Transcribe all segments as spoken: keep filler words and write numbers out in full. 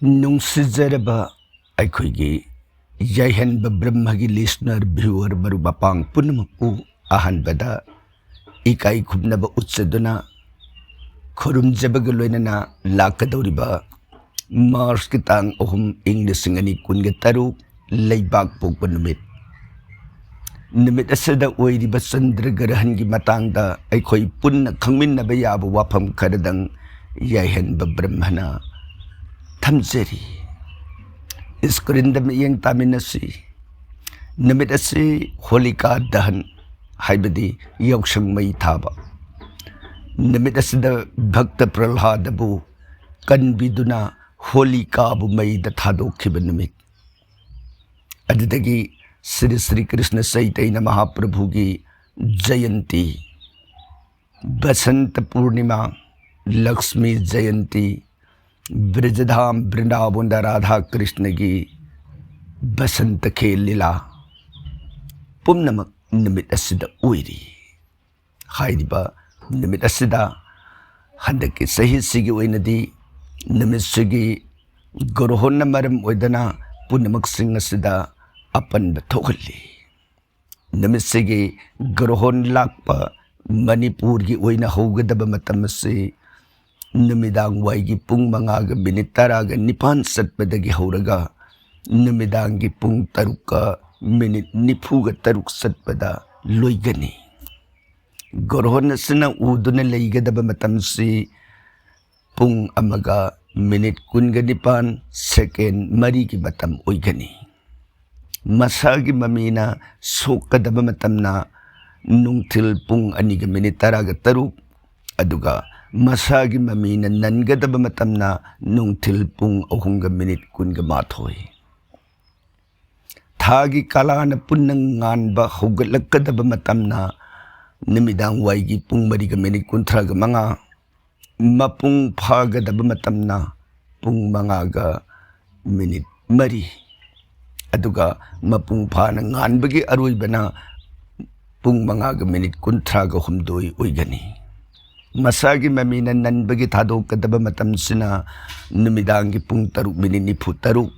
ꯅꯨꯡꯁꯤꯖꯔꯕ ꯑꯩꯈꯣꯏꯒꯤ ꯌꯥꯏꯍꯟꯕ ꯕ꯭ꯔꯍ꯭ꯃꯒꯤ listener, viewer, ꯃꯔꯨꯞ ꯃꯄꯥꯡ ꯄꯨꯝꯅꯃꯛꯄꯨ ꯑꯍꯥꯟꯕꯗ ꯏꯀꯥꯏ ꯈꯨꯝꯅꯕ ꯎꯠꯆꯗꯨꯅ, ꯈꯨꯔꯨꯝꯖꯕꯒ ꯂꯣꯏꯅꯅ ꯂꯥꯛꯀꯗꯧꯔꯤꯕ ꯃꯥꯔꯆꯀꯤ ꯇꯥꯡ ꯑꯍꯨꯝ, ꯏꯪ ꯂꯤꯁꯤꯡ ꯑꯅꯤ ꯀꯨꯟꯒ ꯇꯔꯨꯛ, ꯂꯩꯕꯥꯛ ꯄꯣꯛꯄ ꯅꯨꯃꯤꯠ, ꯅꯨꯃꯤꯠ ꯑꯁꯤꯗ ꯑꯣꯏꯔꯤꯕ ꯆꯟꯗ꯭ꯔ ꯒ꯭ꯔꯍꯟꯒꯤ ꯃꯇꯥꯡꯗ ꯑꯩꯈꯣꯏ ꯄꯨꯟꯅ ꯈꯪꯃꯤꯟꯅꯕ ꯌꯥꯕ ꯋꯥꯐꯝ ꯈꯔꯗꯪ ꯌꯥꯏꯍꯟꯕ ꯕ꯭ꯔꯍ꯭ꯃꯅ ꯊꯝꯖꯔꯤ꯫ ꯁ꯭ꯀ꯭ꯔꯤꯟꯗ ꯃꯤꯠꯌꯦꯡ ꯇꯥꯃꯤꯟꯅꯁꯤ꯫ ꯅꯨꯃꯤꯠ ꯑꯁꯤ ꯍꯣꯂꯤꯀꯥ ꯗꯍꯟ, ꯍꯥꯏꯕꯗꯤ ꯌꯥꯎꯁꯪ ꯃꯩ ꯊꯥꯕ꯫ ꯅꯨꯃꯤꯠ ꯑꯁꯤꯗ ꯚꯛꯇ ꯄ꯭ꯔꯍ꯭ꯂꯥꯗꯕꯨ ꯀꯟꯕꯤꯗꯨꯅ ꯍꯣꯂꯤꯀꯥꯕꯨ ꯃꯩꯗ ꯊꯥꯗꯣꯛꯈꯤꯕ ꯅꯨꯃꯤꯠ꯫ ꯑꯗꯨꯗꯒꯤ ꯁ꯭ꯔꯤ ꯁ꯭ꯔꯤ ꯀ꯭ꯔꯤꯁꯅ ꯆꯩꯇꯩꯅ ꯃꯍꯥꯄ꯭ꯔꯚꯨꯒꯤ ꯖꯌꯟꯇꯤ, ꯕꯁꯟꯇ ꯄꯨꯔꯅꯤꯃꯥ, ꯂꯛꯁꯃꯤ ꯖꯌꯟꯇꯤ, ꯕ꯭ꯔꯖꯙꯥꯝ ꯕ꯭ꯔꯤꯟꯗꯥꯕꯟꯗ ꯔꯥꯙꯥ ꯀ꯭ꯔꯤꯁꯅꯒꯤ ꯕꯁꯟꯇ ꯈꯦꯜ ꯂꯤꯂꯥ, ꯄꯨꯝꯅꯃꯛ ꯅꯨꯃꯤꯠ ꯑꯁꯤꯗ ꯑꯣꯏꯔꯤ꯫ ꯍꯥꯏꯔꯤꯕ ꯅꯨꯃꯤꯠ ꯑꯁꯤꯗ ꯍꯟꯗꯛꯀꯤ ꯆꯍꯤꯁꯤꯒꯤ ꯑꯣꯏꯅꯗꯤ ꯅꯨꯃꯤꯠꯁꯤꯒꯤ ꯒ꯭ꯔꯣꯍꯣꯟꯅ ꯃꯔꯝ ꯑꯣꯏꯗꯅ ꯄꯨꯝꯅꯃꯛꯁꯤꯡ ꯑꯁꯤꯗ ꯑꯄꯟꯕ ꯊꯣꯛꯍꯜꯂꯤ꯫ ꯅꯨꯃꯤꯠꯁꯤꯒꯤ ꯒ꯭ꯔꯣꯍꯣꯟ ꯂꯥꯛꯄ ꯃꯅꯤꯄꯨꯔꯒꯤ ꯑꯣꯏꯅ ꯍꯧꯒꯗꯕ ꯃꯇꯝ ꯑꯁꯤ ꯅꯨꯃꯤꯗꯥꯡ ꯋꯥꯏꯒꯤ ꯄꯨꯡ ꯃꯉꯥꯒ ꯃꯤꯅꯤꯠ ꯇꯔꯥꯒ ꯅꯤꯄꯥꯟ ꯆꯠꯄꯗꯒꯤ ꯍꯧꯔꯒ ꯅꯨꯃꯤꯗꯥꯡꯒꯤ ꯄꯨꯡ ꯇꯔꯨꯛꯀ ꯃꯤꯅꯤꯠ ꯅꯤꯐꯨꯒ ꯇꯔꯨꯛ ꯆꯠꯄꯗ ꯂꯣꯏꯒꯅꯤ꯫ ꯒ꯭ꯔꯣꯍꯣꯟ ꯑꯁꯤꯅ ꯎꯗꯨꯅ ꯂꯩꯒꯗꯕ ꯃꯇꯝꯁꯤ ꯄꯨꯡ ꯑꯃꯒ ꯃꯤꯅꯤꯠ ꯀꯨꯟꯒ ꯅꯤꯄꯥꯟ, ꯁꯦꯀꯦꯟ ꯃꯔꯤꯒꯤ ꯃꯇꯝ ꯑꯣꯏꯒꯅꯤ꯫ ꯃꯁꯥꯒꯤ ꯃꯃꯤꯅ ꯁꯣꯛꯀꯗꯕ ꯃꯇꯝꯅ ꯅꯨꯡꯊꯤꯜ ꯄꯨꯡ ꯑꯅꯤꯒ ꯃꯤꯅꯤꯠ ꯇꯔꯥꯒ ꯇꯔꯨꯛ, ꯑꯗꯨꯒ ꯃꯁꯥꯒꯤ ꯃꯃꯤꯅ ꯅꯟꯒꯗꯕ ꯃꯇꯝꯅ ꯅꯨꯡꯊꯤꯜ ꯄꯨꯡ ꯑꯍꯨꯝꯒ ꯃꯤꯅꯤꯠ ꯀꯨꯟꯒ ꯃꯥꯊꯣꯏ꯫ ꯊꯥꯒꯤ ꯀꯂꯥꯅ ꯄꯨꯟꯅ ꯉꯥꯟꯕ ꯍꯧꯒꯠꯂꯛꯀꯗꯕ ꯃꯇꯝꯅ ꯅꯨꯃꯤꯗꯥꯡ ꯋꯥꯏꯒꯤ ꯄꯨꯡ ꯃꯔꯤꯒ ꯃꯤꯅꯤꯠ ꯀꯨꯟꯊ꯭ꯔꯥꯒ ꯃꯉꯥ, ꯃꯄꯨꯡ ꯐꯥꯒꯗꯕ ꯃꯇꯝꯅ ꯄꯨꯡ ꯃꯉꯥꯒ ꯃꯤꯅꯤꯠ ꯃꯔꯤ, ꯑꯗꯨꯒ ꯃꯄꯨꯡ ꯐꯥꯅ ꯉꯥꯟꯕꯒꯤ ꯑꯔꯣꯏꯕꯅ ꯄꯨꯡ ꯃꯉꯥꯒ ꯃꯤꯅꯤꯠ ꯀꯨꯟꯊ꯭ꯔꯥꯒ ꯍꯨꯝꯗꯣꯏ ꯑꯣꯏꯒꯅꯤ꯫ ꯃꯁꯥꯒꯤ ꯃꯃꯤꯅ ꯅꯟꯕꯒꯤ ꯊꯥꯗꯣꯛꯀꯗꯕ ꯃꯇꯝꯁꯤꯅ ꯅꯨꯃꯤꯗꯥꯡꯒꯤ ꯄꯨꯡ ꯇꯔꯨꯛ ꯃꯤꯅꯤꯠ ꯅꯤꯐꯨ ꯇꯔꯨꯛ,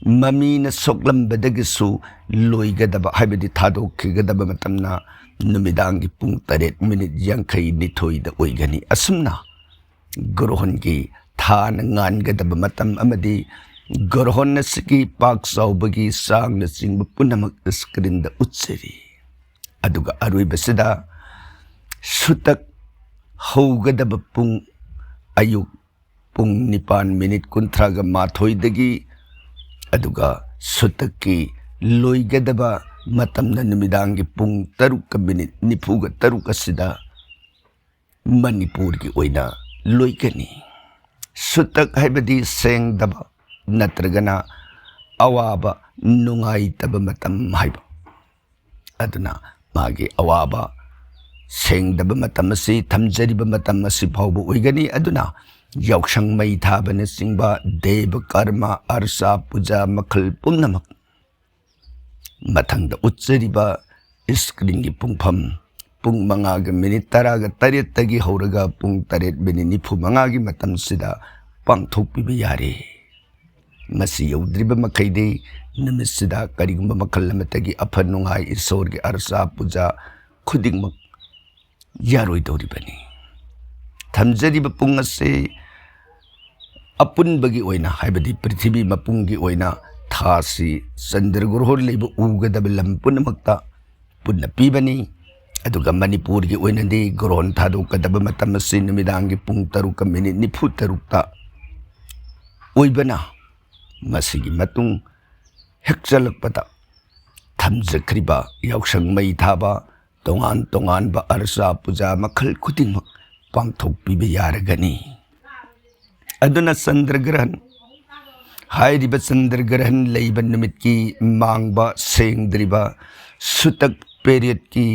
ꯃꯃꯤꯅ ꯁꯣꯛꯂꯝꯕꯗꯒꯤꯁꯨ ꯂꯣꯏꯒꯗꯕ, ꯍꯥꯏꯕꯗꯤ ꯊꯥꯗꯣꯛꯈꯤꯒꯗꯕ ꯃꯇꯝꯅ ꯅꯨꯃꯤꯗꯥꯡꯒꯤ ꯄꯨꯡ ꯇꯔꯦꯠ ꯃꯤꯅꯤꯠ ꯌꯥꯡꯈꯩ ꯅꯤꯊꯣꯏꯗ ꯑꯣꯏꯒꯅꯤ꯫ ꯑꯁꯨꯝꯅ ꯒ꯭ꯔꯣꯍꯣꯟꯒꯤ ꯊꯥꯅ ꯉꯥꯟꯒꯗꯕ ꯃꯇꯝ ꯑꯃꯗꯤ ꯒ꯭ꯔꯣꯍꯣꯟ ꯑꯁꯤꯒꯤ ꯄꯥꯛ ꯆꯥꯎꯕꯒꯤ ꯆꯥꯡꯅꯆꯤꯡꯕ ꯄꯨꯝꯅꯃꯛ ꯁ꯭ꯀ꯭ꯔꯤꯟꯗ ꯎꯠꯆꯔꯤ꯫ ꯑꯗꯨꯒ ꯑꯔꯣꯏꯕꯁꯤꯗ ꯁꯨꯇꯛ ꯍꯧꯒꯗꯕ ꯄꯨꯡ ꯑꯌꯨꯛ ꯄꯨꯡ ꯅꯤꯄꯥꯟ ꯃꯤꯅꯤꯠ ꯀꯨꯟꯊ꯭ꯔꯥꯒ ꯃꯥꯊꯣꯏꯗꯒꯤ, ꯑꯗꯨꯒ ꯁꯨꯇꯛꯀꯤ ꯂꯣꯏꯒꯗꯕ ꯃꯇꯝꯅ ꯅꯨꯃꯤꯗꯥꯡꯒꯤ ꯄꯨꯡ ꯇꯔꯨꯛꯀ ꯃꯤꯅꯤꯠ ꯅꯤꯐꯨꯒ ꯇꯔꯨꯛ ꯑꯁꯤꯗ ꯃꯅꯤꯄꯨꯔꯒꯤ ꯑꯣꯏꯅ ꯂꯣꯏꯒꯅꯤ꯫ ꯁꯨꯇꯛ ꯍꯥꯏꯕꯗꯤ ꯁꯦꯡꯗꯕ ꯅꯠꯇ꯭ꯔꯒꯅ ꯑꯋꯥꯕ, ꯅꯨꯡꯉꯥꯏꯇꯕ ꯃꯇꯝ ꯍꯥꯏꯕ꯫ ꯑꯗꯨꯅ ꯃꯥꯒꯤ ꯑꯋꯥꯕ, ꯁꯦꯡꯗꯕ ꯃꯇꯝ ꯑꯁꯤ ꯊꯝꯖꯔꯤꯕ ꯃꯇꯝ ꯑꯁꯤ ꯐꯥꯎꯕ ꯑꯣꯏꯒꯅꯤ꯫ ꯑꯗꯨꯅ ꯌꯥꯎꯁꯪ ꯃꯩ ꯊꯥꯕꯅꯆꯤꯡꯕ ꯗꯦꯕ ꯀꯔꯃ, ꯑꯔꯁꯥ ꯄꯨꯖꯥ ꯃꯈꯜ ꯄꯨꯝꯅꯃꯛ ꯃꯊꯪꯗ ꯎꯠꯆꯔꯤꯕ ꯁ꯭ꯀ꯭ꯔꯤꯟꯒꯤ ꯄꯨꯡꯐꯝ, ꯄꯨꯡ ꯃꯉꯥꯒ ꯃꯤꯅꯤꯠ ꯇꯔꯥꯒ ꯇꯔꯦꯠꯇꯒꯤ ꯍꯧꯔꯒ ꯄꯨꯡ ꯇꯔꯦꯠ ꯃꯤꯅꯤꯠ ꯅꯤꯐꯨ ꯃꯉꯥꯒꯤ ꯃꯇꯝꯁꯤꯗ ꯄꯥꯡꯊꯣꯛꯄꯤꯕ ꯌꯥꯔꯦ꯫ ꯃꯁꯤ ꯌꯧꯗ꯭ꯔꯤꯕ ꯃꯈꯩꯗꯤ ꯅꯨꯃꯤꯠꯁꯤꯗ ꯀꯔꯤꯒꯨꯝꯕ ꯃꯈꯜ ꯑꯃꯠꯇꯒꯤ ꯑꯐ ꯅꯨꯡꯉꯥꯏ, ꯏꯁꯣꯔꯒꯤ ꯑꯔꯁꯥ ꯄꯨꯖꯥ ꯈꯨꯗꯤꯡꯃꯛ ꯌꯥꯔꯣꯏꯗꯧꯔꯤꯕꯅꯤ꯫ ꯊꯝꯖꯔꯤꯕ ꯄꯨꯡ ꯑꯁꯤ ꯑꯄꯨꯟꯕꯒꯤ ꯑꯣꯏꯅ, ꯍꯥꯏꯕꯗꯤ ꯄ꯭ꯔꯤꯊꯤꯕꯤ ꯃꯄꯨꯝꯒꯤ ꯑꯣꯏꯅ ꯊꯥꯁꯤ ꯆꯟꯗ꯭ꯔ ꯒ꯭ꯔꯣꯍꯣꯟ ꯂꯩꯕ ꯎꯒꯗꯕ ꯂꯝ ꯄꯨꯝꯅꯃꯛꯇ ꯄꯨꯟꯅ ꯄꯤꯕꯅꯤ꯫ ꯑꯗꯨꯒ ꯃꯅꯤꯄꯨꯔꯒꯤ ꯑꯣꯏꯅꯗꯤ ꯒ꯭ꯔꯣꯍꯣꯟ ꯊꯥꯗꯣꯛꯀꯗꯕ ꯃꯇꯝ ꯑꯁꯤ ꯅꯨꯃꯤꯗꯥꯡꯒꯤ ꯄꯨꯡ ꯇꯔꯨꯛꯀ ꯃꯤꯅꯤꯠ ꯅꯤꯐꯨ ꯇꯔꯨꯛꯇ ꯑꯣꯏꯕꯅ, ꯃꯁꯤꯒꯤ ꯃꯇꯨꯡ ꯍꯦꯛꯆꯜꯂꯛꯄꯗ ꯊꯝꯖꯈ꯭ꯔꯤꯕ ꯌꯥꯎꯁꯪ ꯃꯩ ꯊꯥꯕ, ꯇꯣꯉꯥꯟ ꯇꯣꯉꯥꯟꯕ ꯑꯔꯆꯥ ꯄꯨꯖꯥ ꯃꯈꯜ ꯈꯨꯗꯤꯡꯃꯛ ꯄꯥꯡꯊꯣꯛꯄꯤꯕ ꯌꯥꯔꯒꯅꯤ꯫ ꯑꯗꯨꯅ ꯆꯟꯗ꯭ꯔ ꯒ꯭ꯔꯍꯟ, ꯍꯥꯏꯔꯤꯕ ꯆꯟꯗ꯭ꯔ ꯒ꯭ꯔꯍꯟ ꯂꯩꯕ ꯅꯨꯃꯤꯠꯀꯤ ꯃꯥꯡꯕ ꯁꯦꯡꯗ꯭ꯔꯤꯕ ꯁꯨꯇꯛ ꯄꯦꯔꯤꯌꯠꯀꯤ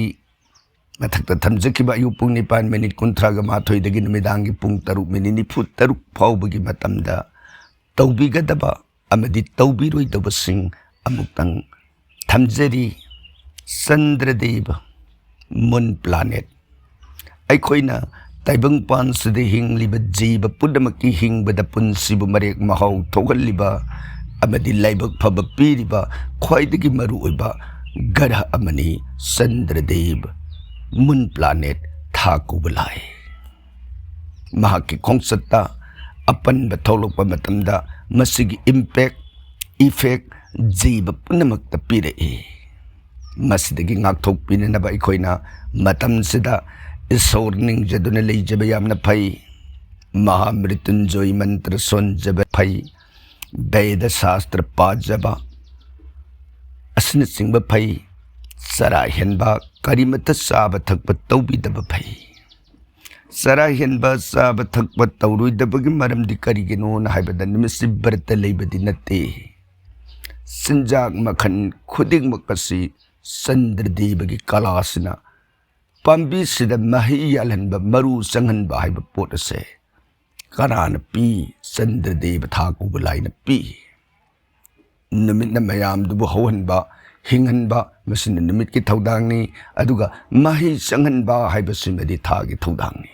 ꯃꯊꯛꯇ ꯊꯝꯖꯈꯤꯕ ꯑꯌꯨꯛ ꯄꯨꯡ ꯅꯤꯄꯥꯟ ꯃꯤꯅꯤꯠ ꯀꯨꯟꯊ꯭ꯔꯥꯒ ꯃꯥꯊꯣꯏꯗꯒꯤ ꯅꯨꯃꯤꯗꯥꯡꯒꯤ ꯄꯨꯡ ꯇꯔꯨꯛ ꯃꯤꯅꯤꯠ ꯅꯤꯐꯨ ꯇꯔꯨꯛ ꯐꯥꯎꯕꯒꯤ ꯃꯇꯝꯗ ꯇꯧꯕꯤꯒꯗꯕ ꯑꯃꯗꯤ ꯇꯧꯕꯤꯔꯣꯏꯗꯕꯁꯤꯡ ꯑꯃꯨꯛꯇꯪ ꯊꯝꯖꯔꯤ꯫ ꯆꯟꯗ꯭ꯔꯗꯦꯕ, ꯃꯨꯟ ꯄ꯭ꯂꯥꯅꯦꯠ, ꯑꯩꯈꯣꯏꯅ ꯇꯥꯏꯕꯪꯄꯥꯟꯁꯤꯗ ꯍꯤꯡꯂꯤꯕ ꯖꯤꯕ ꯄꯨꯝꯅꯃꯛꯀꯤ ꯍꯤꯡꯕꯗ ꯄꯨꯟꯁꯤꯕꯨ ꯃꯔꯦꯛ ꯃꯍꯥꯎ ꯊꯣꯛꯍꯜꯂꯤꯕ ꯑꯃꯗꯤ ꯂꯥꯏꯕꯛ ꯐꯕ ꯄꯤꯔꯤꯕ ꯈ꯭ꯋꯥꯏꯗꯒꯤ ꯃꯔꯨꯑꯣꯏꯕ ꯒ꯭ꯔꯍ ꯑꯃꯅꯤ ꯆꯟꯗ꯭ꯔꯗꯦꯕ, moon planet, ꯊꯥ ꯀꯧꯕ ꯂꯥꯏ꯫ ꯃꯍꯥꯛꯀꯤ ꯈꯣꯡꯆꯠꯇ ꯑꯄꯟꯕ ꯊꯣꯛꯂꯛꯄ ꯃꯇꯝꯗ ꯃꯁꯤꯒꯤ impact, effect ꯖꯤꯕ ꯄꯨꯝꯅꯃꯛꯇ ꯄꯤꯔꯛꯏ꯫ ꯃꯁꯤꯗꯒꯤ ꯉꯥꯛꯊꯣꯛꯄꯤꯅꯅꯕ ꯑꯩꯈꯣꯏꯅ ꯃꯇꯝꯁꯤꯗ ꯏꯁꯣꯔ ꯅꯤꯡꯖꯗꯨꯅ ꯂꯩꯖꯕ ꯌꯥꯝꯅ ꯐꯩ꯫ ꯃꯍꯥꯃ꯭ꯔꯤꯇꯨꯟꯖꯣꯏ ꯃꯟꯇ꯭ꯔ ꯁꯣꯟꯖꯕ ꯐꯩ꯫ ꯕꯦꯗ ꯁꯥꯁꯇ꯭ꯔ ꯄꯥꯖꯕ ꯑꯁꯤꯅꯆꯤꯡꯕ ꯐꯩ꯫ ꯆꯔꯥ ꯍꯦꯟꯕ, ꯀꯔꯤꯃꯠꯇ ꯆꯥꯕ ꯊꯛꯄ ꯇꯧꯕꯤꯗꯕ ꯐꯩ꯫ ꯆꯔꯥ ꯍꯦꯟꯕ, ꯆꯥꯕ ꯊꯛꯄ ꯇꯧꯔꯣꯏꯗꯕꯒꯤ ꯃꯔꯝꯗꯤ ꯀꯔꯤꯒꯤꯅꯣꯅ ꯍꯥꯏꯕꯗ, ꯅꯨꯃꯤꯠꯁꯤ ꯕ꯭ꯔꯇ ꯂꯩꯕꯗꯤ ꯅꯠꯇꯦ꯫ ꯆꯤꯟꯖꯥꯛ ꯃꯈꯜ ꯈꯨꯗꯤꯡꯃꯛ ꯑꯁꯤ ꯆꯟꯗ꯭ꯔꯗꯦꯕꯒꯤ ꯀꯂꯥꯁꯤꯅ, ꯄꯥꯝꯕꯤꯁꯤꯗ ꯃꯍꯩ ꯌꯥꯜꯍꯟꯕ, ꯃꯔꯨ ꯆꯪꯍꯟꯕ ꯍꯥꯏꯕ ꯄꯣꯠ ꯑꯁꯦ ꯀꯅꯥꯅ ꯄꯤ? ꯆꯟꯗ꯭ꯔꯗꯦꯕ ꯊꯥ ꯀꯧꯕ ꯂꯥꯏꯅ ꯄꯤ꯫ ꯅꯨꯃꯤꯠꯅ ꯃꯌꯥꯝꯗꯨꯕꯨ ꯍꯧꯍꯟꯕ, ꯍꯤꯡꯍꯟꯕ, ꯃꯁꯤꯅ ꯅꯨꯃꯤꯠꯀꯤ ꯊꯧꯗꯥꯡꯅꯤ꯫ ꯑꯗꯨꯒ ꯃꯍꯩ ꯆꯪꯍꯟꯕ ꯍꯥꯏꯕꯁꯤꯃꯗꯤ ꯊꯥꯒꯤ ꯊꯧꯗꯥꯡꯅꯤ꯫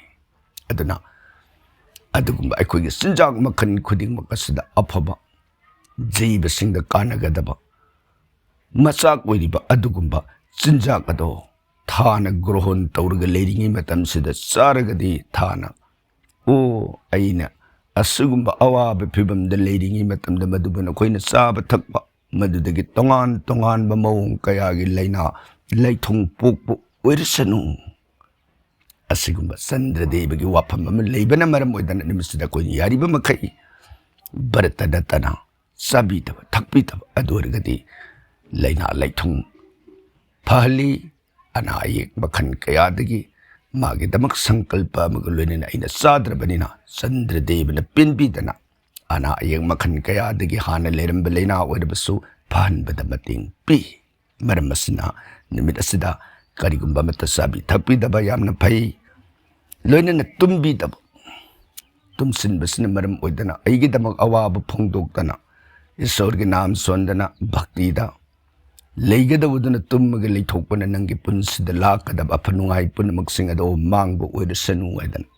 ꯑꯗꯨꯅ ꯑꯗꯨꯒꯨꯝꯕ ꯑꯩꯈꯣꯏꯒꯤ ꯆꯤꯟꯖꯥꯛ ꯃꯈꯜ ꯈꯨꯗꯤꯡꯃꯛ ꯑꯁꯤꯗ ꯑꯐꯕ, ꯖꯤꯕꯁꯤꯡꯗ ꯀꯥꯟꯅꯒꯗꯕ ꯃꯆꯥꯛ ꯑꯣꯏꯔꯤꯕ ꯑꯗꯨꯒꯨꯝꯕ ꯆꯤꯟꯖꯥꯛ ꯑꯗꯣ ꯊꯥꯅ ꯒ꯭ꯔꯣꯍꯣꯟ ꯇꯧꯔꯒ ꯂꯩꯔꯤꯉꯩ ꯃꯇꯝꯁꯤꯗ ꯆꯥꯔꯒꯗꯤ ꯊꯥꯅ, "ꯑꯣ, ꯑꯩꯅ ꯑꯁꯤꯒꯨꯝꯕ ꯑꯋꯥꯕ ꯐꯤꯕꯝꯗ ꯂꯩꯔꯤꯉꯩ ꯃꯇꯝꯗ ꯃꯗꯨꯕꯨ ꯅꯈꯣꯏꯅ ꯆꯥꯕ ꯊꯛꯄ, ꯃꯗꯨꯗꯒꯤ ꯇꯣꯉꯥꯟ ꯇꯣꯉꯥꯟꯕ ꯃꯑꯣꯡ ꯀꯌꯥꯒꯤ ꯂꯥꯏꯅꯥ ꯂꯥꯏꯊꯨꯡ ꯄꯣꯛꯄ ꯑꯣꯏꯔꯁꯅꯨ"꯫ ꯑꯁꯤꯒꯨꯝꯕ ꯆꯟꯗ꯭ꯔꯗꯦꯕꯒꯤ ꯋꯥꯐꯝ ꯑꯃ ꯂꯩꯕꯅ ꯃꯔꯝ ꯑꯣꯏꯗꯅ ꯅꯨꯃꯤꯠꯁꯤꯗ ꯑꯩꯈꯣꯏꯅ ꯌꯥꯔꯤꯕ ꯃꯈꯩ ꯕ꯭ꯔꯇ ꯅꯠꯇꯅ ꯆꯥꯕꯤꯗꯕ ꯊꯛꯄꯤꯗꯕ ꯑꯗꯨ ꯑꯣꯏꯔꯒꯗꯤ ꯂꯥꯏꯅꯥ ꯂꯥꯏꯊꯨꯡ ꯐꯍꯜꯂꯤ꯫ ꯑꯅꯥ ꯑꯌꯦꯛ ꯃꯈꯜ ꯀꯌꯥꯗꯒꯤ ꯃꯥꯒꯤꯗꯃꯛ ꯁꯪꯀꯜꯄ ꯑꯃꯒ ꯂꯣꯏꯅꯅ ꯑꯩꯅ ꯆꯥꯗ꯭ꯔꯕꯅꯤꯅ ꯆꯟꯗ꯭ꯔꯗꯦꯕꯅ ꯄꯦꯟꯕꯤꯗꯅ ꯑꯅꯥ ꯑꯌꯦꯛ ꯃꯈꯜ ꯀꯌꯥꯗꯒꯤ ꯍꯥꯟꯅ ꯂꯩꯔꯝꯕ ꯂꯥꯏꯅꯥ ꯑꯣꯏꯔꯕꯁꯨ ꯐꯍꯟꯕꯗ ꯃꯇꯦꯡ ꯄꯤ꯫ ꯃꯔꯝ ꯑꯁꯤꯅ ꯅꯨꯃꯤꯠ ꯑꯁꯤꯗ ꯀꯔꯤꯒꯨꯝꯕ ꯑꯃꯠꯇ ꯆꯥꯕꯤ ꯊꯛꯄꯤꯗꯕ ꯌꯥꯝꯅ ꯐꯩ꯫ ꯂꯣꯏꯅꯅ ꯇꯨꯝꯕꯤꯗꯕ, ꯇꯨꯝꯁꯤꯟꯕꯁꯤꯅ ꯃꯔꯝ ꯑꯣꯏꯗꯅ ꯑꯩꯒꯤꯗꯃꯛ ꯑꯋꯥꯕ ꯐꯣꯡꯗꯣꯛꯇꯅ ꯏꯁꯣꯔꯒꯤ ꯅꯥꯝ ꯁꯣꯟꯗꯅ ꯚꯛꯇꯤꯗ ꯂꯩꯒꯗꯧꯕꯗꯨꯅ ꯇꯨꯝꯃꯒ ꯂꯩꯊꯣꯛꯄꯅ ꯅꯪꯒꯤ ꯄꯨꯟꯁꯤꯗ ꯂꯥꯛꯀꯗꯕ ꯑꯐ ꯅꯨꯡꯉꯥꯏ ꯄꯨꯝꯅꯃꯛꯁꯤꯡ ꯑꯗꯣ ꯃꯥꯡꯕ ꯑꯣꯏꯔꯁꯅꯨ ꯍꯥꯏꯗꯅ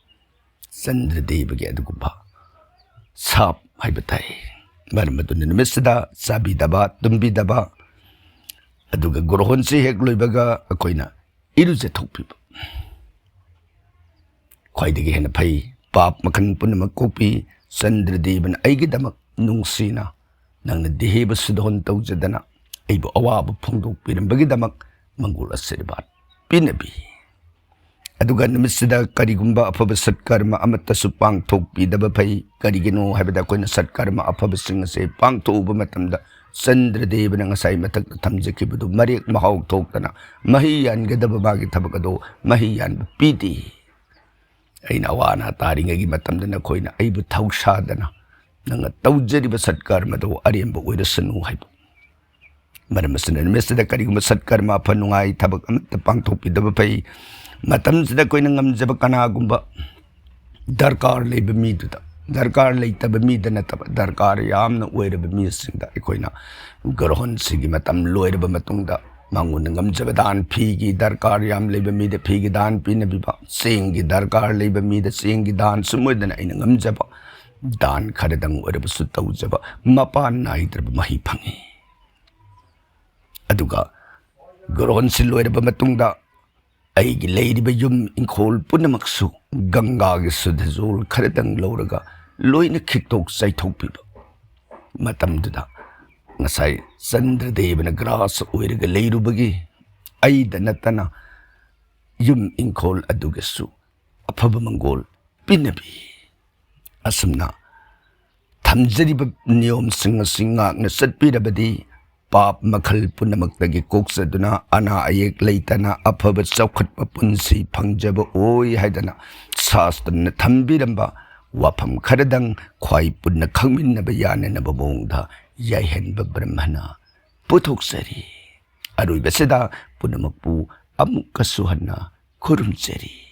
ꯆꯟꯗ꯭ꯔꯗꯦꯕꯒꯤ ꯑꯗꯨꯒꯨꯝꯕ ꯁꯥꯞ ꯍꯥꯏꯕ ꯇꯥꯏ꯫ ꯃꯔꯝ ꯑꯗꯨꯅ ꯅꯨꯃꯤꯠꯁꯤꯗ ꯆꯥꯕꯤꯗꯕ, ꯇꯨꯝꯕꯤꯗꯕ, ꯑꯗꯨꯒ ꯒ꯭ꯔꯣꯍꯣꯟꯁꯤ ꯍꯦꯛ ꯂꯣꯏꯕꯒ ꯑꯩꯈꯣꯏꯅ ꯏꯔꯨꯖꯊꯣꯛꯄꯤꯕ꯫ ꯈ꯭ꯋꯥꯏꯗꯒꯤ ꯍꯦꯟꯅ ꯐꯩ꯫ ꯄꯥꯞ ꯃꯈꯜ ꯄꯨꯝꯅꯃꯛ ꯀꯣꯛꯄꯤ꯫ ꯆꯟꯗ꯭ꯔꯗꯦꯕꯅ ꯑꯩꯒꯤꯗꯃꯛ ꯅꯨꯡꯁꯤꯅ ꯅꯪꯅ ꯗꯦꯍꯦꯕ ꯁꯨꯗꯣꯟ ꯇꯧꯖꯗꯅ ꯑꯩꯕꯨ ꯑꯋꯥꯕ ꯐꯣꯡꯗꯣꯛꯄꯤꯔꯝꯕꯒꯤꯗꯃꯛ ꯃꯪꯒꯣꯜ ꯑꯁꯤꯔꯕꯥꯗ ꯄꯤꯅꯕꯤ꯫ ꯑꯗꯨꯒ ꯅꯨꯃꯤꯠꯁꯤꯗ ꯀꯔꯤꯒꯨꯝꯕ ꯑꯐꯕ ꯁꯠꯀꯔꯃ ꯑꯃꯠꯇꯁꯨ ꯄꯥꯡꯊꯣꯛꯄꯤꯗꯕ ꯐꯩ꯫ ꯀꯔꯤꯒꯤꯅꯣ ꯍꯥꯏꯕꯗ ꯑꯩꯈꯣꯏꯅ ꯁꯠꯀꯔꯃ ꯑꯐꯕꯁꯤꯡ ꯑꯁꯦ ꯄꯥꯡꯊꯣꯛꯎꯕ ꯃꯇꯝꯗ ꯆꯟꯗ꯭ꯔꯗꯦꯕꯅ ꯉꯁꯥꯏ ꯃꯊꯛꯇ ꯊꯝꯖꯈꯤꯕꯗꯨ ꯃꯔꯦꯛ ꯃꯍꯥꯎ ꯊꯣꯛꯇꯅ ꯃꯍꯩ ꯌꯥꯟꯒꯗꯕ ꯃꯥꯒꯤ ꯊꯕꯛ ꯑꯗꯣ ꯃꯍꯩ ꯌꯥꯟꯕ ꯄꯤꯗꯦ꯫ ꯑꯩꯅ ꯑꯋꯥ ꯑꯅꯥ ꯇꯥꯔꯤꯉꯩꯒꯤ ꯃꯇꯝꯗ ꯅꯈꯣꯏꯅ ꯑꯩꯕꯨ ꯊꯧꯁꯥꯗꯅ ꯅꯪꯅ ꯇꯧꯖꯔꯤꯕ ꯁꯠꯀꯔꯃꯗꯨ ꯑꯔꯦꯝꯕ ꯑꯣꯏꯔꯁꯅꯨ ꯍꯥꯏꯕ꯫ ꯃꯔꯝ ꯑꯁꯤꯅ ꯅꯨꯃꯤꯠꯁꯤꯗ ꯀꯔꯤꯒꯨꯝꯕ ꯁꯠꯀꯔꯃ ꯑꯐ ꯅꯨꯡꯉꯥꯏ ꯊꯕꯛ ꯑꯃꯠꯇ ꯄꯥꯡꯊꯣꯛꯄꯤꯗꯕ ꯐꯩ꯫ ꯃꯇꯝꯁꯤꯗ ꯑꯩꯈꯣꯏꯅ ꯉꯝꯖꯕ ꯀꯅꯥꯒꯨꯝꯕ ꯗꯔꯀꯥꯔ ꯂꯩꯕ ꯃꯤꯗꯨꯗ, ꯗꯔꯀꯥꯔ ꯂꯩꯇꯕ ꯃꯤꯗ ꯅꯠꯇꯕ ꯗꯔꯀꯥꯔ ꯌꯥꯝꯅ ꯑꯣꯏꯔꯕ ꯃꯤꯁꯤꯡꯗ ꯑꯩꯈꯣꯏꯅ ꯒ꯭ꯔꯍꯣꯟꯁꯤꯒꯤ ꯃꯇꯝ ꯂꯣꯏꯔꯕ ꯃꯇꯨꯡꯗ ꯃꯉꯣꯟꯗ ꯉꯝꯖꯕ ꯗꯥꯟ, ꯐꯤꯒꯤ ꯗꯔꯀꯥꯔ ꯌꯥꯝ ꯂꯩꯕ ꯃꯤꯗ ꯐꯤꯒꯤ ꯗꯥꯟ ꯄꯤꯅꯕꯤꯕ, ꯆꯦꯡꯒꯤ ꯗꯔꯀꯥꯔ ꯂꯩꯕ ꯃꯤꯗ ꯆꯦꯡꯒꯤ ꯗꯥꯟ, ꯁꯨꯝ ꯑꯣꯏꯗꯅ ꯑꯩꯅ ꯉꯝꯖꯕ ꯗꯥꯟ ꯈꯔꯗꯪ ꯑꯣꯏꯔꯕꯁꯨ ꯇꯧꯖꯕ ꯃꯄꯥꯟ ꯅꯥꯏꯗ꯭ꯔꯕ ꯃꯍꯩ ꯐꯪꯉꯤ꯫ ꯑꯗꯨꯒ ꯒ꯭ꯔꯍꯣꯟꯁꯤ ꯂꯣꯏꯔꯕ ꯃꯇꯨꯡꯗ ꯑꯩꯒꯤ ꯂꯩꯔꯤꯕ ꯌꯨꯝ ꯏꯪꯈꯣꯜ ꯄꯨꯝꯅꯃꯛꯁꯨ ꯒꯪꯒꯥꯒꯤ ꯁꯨꯗꯖꯣꯜ ꯈꯔꯗꯪ ꯂꯧꯔꯒ ꯂꯣꯏꯅ ꯈꯤꯛꯇꯣꯛ ꯆꯥꯏꯊꯣꯛꯄꯤꯕ꯫ ꯃꯇꯝꯗꯨꯗ ꯉꯁꯥꯏ ꯆꯟꯗ꯭ꯔꯗꯦꯕꯅ ꯒ꯭ꯔꯥꯁ ꯑꯣꯏꯔꯒ ꯂꯩꯔꯨꯕꯒꯤ ꯑꯩꯗ ꯅꯠꯇꯅ ꯌꯨꯝ ꯏꯪꯈꯣꯜ ꯑꯗꯨꯒꯤꯁꯨ ꯑꯐꯕ ꯃꯪꯒꯣꯜ ꯄꯤꯅꯕꯤ꯫ ꯑꯁꯨꯝꯅ ꯊꯝꯖꯔꯤꯕ ꯅꯤꯌꯣꯝꯁꯤꯡ ꯑꯁꯤ ꯉꯥꯛꯅ ꯆꯠꯄꯤꯔꯕꯗꯤ ꯄꯥꯞ ꯃꯈꯜ ꯄꯨꯝꯅꯃꯛꯇꯒꯤ ꯀꯣꯛꯆꯗꯨꯅ ꯑꯅꯥ ꯑꯌꯦꯛ ꯂꯩꯇꯅ ꯑꯐꯕ ꯆꯥꯎꯈꯠꯄ ꯄꯨꯟꯁꯤ ꯐꯪꯖꯕ ꯑꯣꯏ ꯍꯥꯏꯗꯅ ꯁꯥꯁꯇ꯭ꯔꯅ ꯊꯝꯕꯤꯔꯝꯕ ꯋꯥꯐꯝ ꯈꯔꯗꯪ ꯈ꯭ꯋꯥꯏ ꯄꯨꯟꯅ ꯈꯪꯃꯤꯟꯅꯕ ꯌꯥꯅꯅꯕ ꯃꯑꯣꯡꯗ ꯌꯥꯏꯍꯟꯕ ꯕ꯭ꯔꯍꯃꯅ ꯄꯨꯊꯣꯛꯆꯔꯤ꯫ ꯑꯔꯣꯏꯕꯁꯤꯗ ꯄꯨꯝꯅꯃꯛꯄꯨ ꯑꯃꯨꯛꯀꯁꯨ ꯍꯟꯅ ꯈꯨꯔꯨꯝꯖꯔꯤ꯫